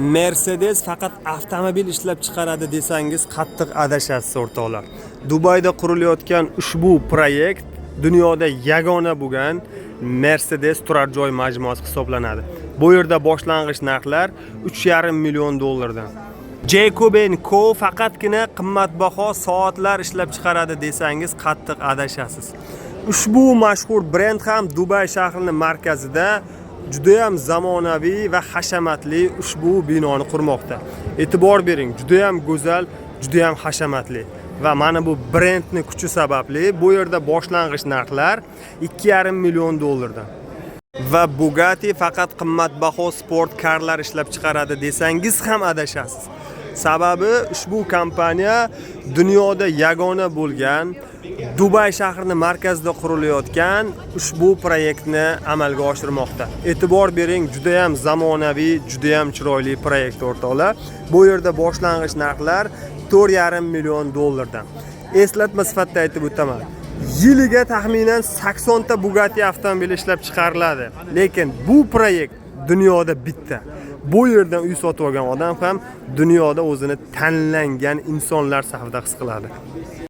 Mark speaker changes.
Speaker 1: Mercedes faqat avtomobil ishlab chiqaradi desangiz, qattiq adashasiz, o'rtoqlar. Dubayda qurilayotgan ushbu proyekt dunyoda yagona bo'lgan Mercedes turar joy majmuasi hisoblanadi. Bu yerda boshlang'ich narxlar 3,5 million dollardan. Jacob Co faqatgina qimmatbaho soatlar ishlab chiqaradi desangiz, qattiq adashasiz. Ushbu mashhur brend ham Dubay shahrini markazida judayam zamonaviy va hashamatli ushbu binoni qurmoqda. E'tibor bering, judayam go'zal, judayam hashamatli va mana bu brendni kuchi sababli bu yerda boshlang'ich narxlar 2,5 million dollardan. Va Bugatti faqat qimmatbaho sport karlar ishlab chiqaradi desangiz ham adashasiz. Sababi, ushbu kompaniya dunyoda yagona bo'lgan Dubay shahrini markazida qurilayotgan ushbu proyektni amalga oshirmoqda. E'tibor bering, juda ham zamonaviy, juda ham chiroyli proyekt, o'rtoqlar. Bu yerda boshlang'ich narxlar 4,5 million dollardan. Eslatma sifatida aytib o'taman. Yiliga taxminan 80 ta Bugatti avtomobili ishlab chiqariladi. Lekin bu proyekt dunyoda bitta. Bu yerdan uy sotib olgan odam ham dunyoda o'zini tanlangan insonlar safida his qiladi.